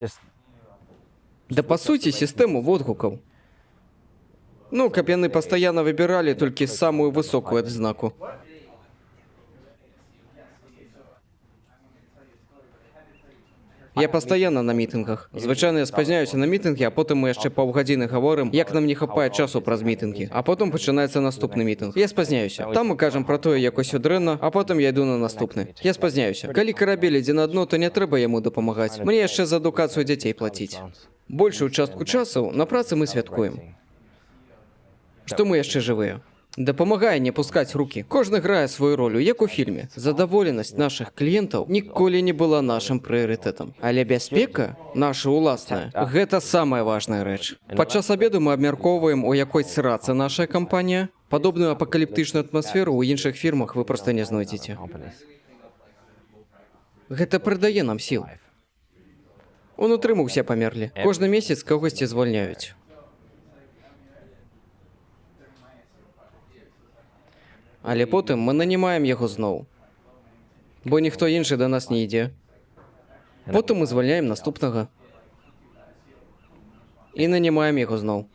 Да, па суці, сістэму водгукаў. Ну, каб яны пастаянна выбіралі толькі самую высокую адзнаку. Я пастаянна на мітынгах. Звычайна я спазняюся на мітынгі, а потым мы яшчэ паўгадзіны гаворым, як нам не хапае часу праз мітынгі. А потым пачынаецца наступны мітынг. Я спазняюся. Там мы кажам пра тое, як усё дрэнна, а потым я іду на наступны. Я спазняюся. Калі карабель ідзе на дно, то не трэба яму дапамагаць. Мне яшчэ за адукацыю дзяцей плаціць. Большую частку часу на працы мы святкуем, што мы яшчэ жывыя. Дапамагае не пускаць рукі. Кожны грае сваю ролю, як у фільме. Задаволенасць нашых кліентаў ніколі не была нашым прыярытэтам. Але бяспека, наша ўласная, гэта самая важная рэч. Падчас абеду мы абмяркоўваем, у якой срацы наша кампанія. Падобную апакаліптычную атмасферу ў іншых фірмах вы проста не знойдзеце. Гэта прыдае нам сіл. Унутры мы ўсе памерлі. Кожны месяц кагосьці звальняюць. Але потым мы нанімаем яго зноў. Бо ніхто іншы да нас не ідзе. Потым мы звальняем наступнага. І нанімаем яго зноў.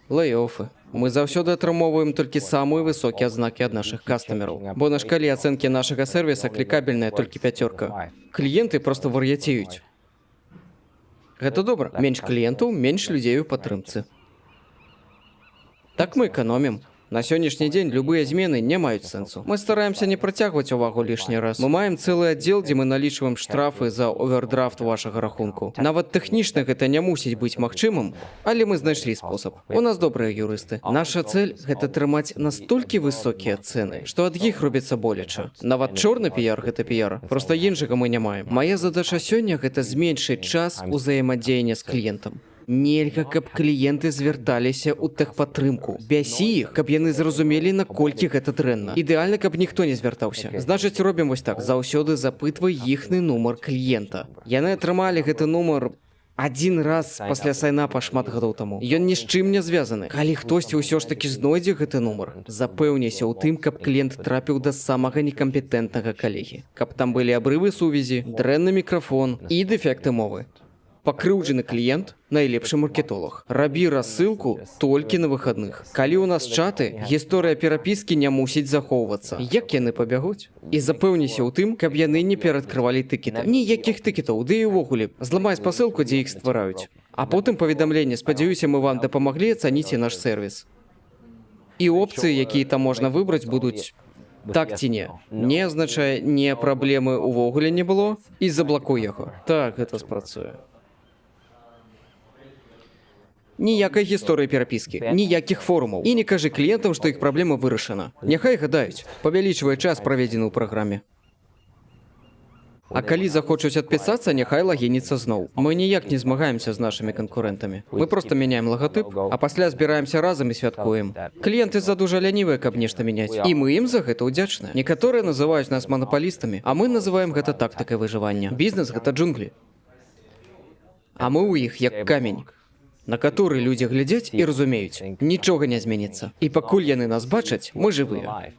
Лэй-офы. Мы заўсёды атрымоўваем толькі самыя высокія адзнакі ад нашых кастамераў. Бо на шкале ацэнкі нашага сэрвіса клікабельная толькі пяцёрка. Кліенты проста вар'яцеюць. Гэта добра. Менш кліентаў, менш людзей у падтрымцы. Так мы эканомім. На сённяшні дзень любыя змены не маюць сэнсу. Мы стараемся не прыцягваць увагу лішні раз. Мы маем цэлы аддзел, дзе мы налічваем штрафы за овердрафт вашага рахунку. Нават тэхнічна гэта не мусіць быць магчымым, але мы знайшлі спосаб. У нас добрыя юрысты. Наша цэль — гэта трымаць настолькі высокія цэны, што ад іх робіцца боляча. Нават чорны піяр — гэта піяр. Проста іншага мы не маем. Мая задача сёння — гэта зменшыць час узаемадзеяння з кліентам. Нельга, каб кліенты звярталіся ў тэхпатрымку. Бясі іх, каб яны зразумелі, наколькі гэта дрэнна. Ідэальна, каб ніхто не звяртаўся. Значыць, робім вось так. Заўсёды запытвай іхны нумар кліента. Яны атрымалі гэты нумар адзін раз пасля сайнапа шмат гадоў таму. Ён ні з чым не звязаны. Калі хтосьці ўсё ж такі знойдзе гэты нумар, запэўніся ў тым, каб кліент трапіў да самага некампетэнтнага калегі. Каб там былі абрывы сувязі, дрэнны мікрафон і дэфекты мовы. Пакрыўджаны кліент — найлепшы маркетолог. Рабі рассылку толькі на выхадных. Калі ў нас чаты, гісторыя перапіскі не мусіць захоўвацца. Як яны пабягуць? І запэўніся ў тым, каб яны не перадкрывалі тыкеты. Ніякіх тыкетаў, ды і ўвогуле. Зламай спасылку, дзе іх ствараюць. А потым паведамленне: «Спадзяюся, мы вам дапамаглі, ацаніце наш сэрвіс». І опцыі, якія там можна выбраць, будуць так ці не. Не азначае не, праблемы ўвогуле не было, і заблакуй яго. Так, гэта спрацуе. Ніякай гісторыі перапіскі, ніякіх форумаў. І не кажы кліентам, што іх праблема вырашана. Няхай гадаюць, павялічвае час, праведзены ў праграме. А калі захочуць адпісацца, няхай лагініцца зноў. Мы ніяк не змагаемся з нашымі канкурэнтамі. Мы проста мяняем лагатып, а пасля збіраемся разам і святкуем. Кліенты задужа лянівыя, каб нешта мяняць. І мы ім за гэта ўдзячныя. Некаторыя называюць нас манапалістамі, а мы называем гэта тактыкай выжывання. Бізнес — гэта джунглі. А мы ў іх як камень, на каторы людзі глядзяць і разумеюць: нічога не зменіцца. І пакуль яны нас бачаць, мы жывыя.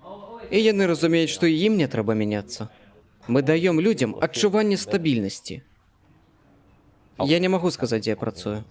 І яны разумеюць, што і ім не трэба мяняцца. Мы даём людзям адчуванне стабільнасці. Я не магу сказаць, дзе я працую.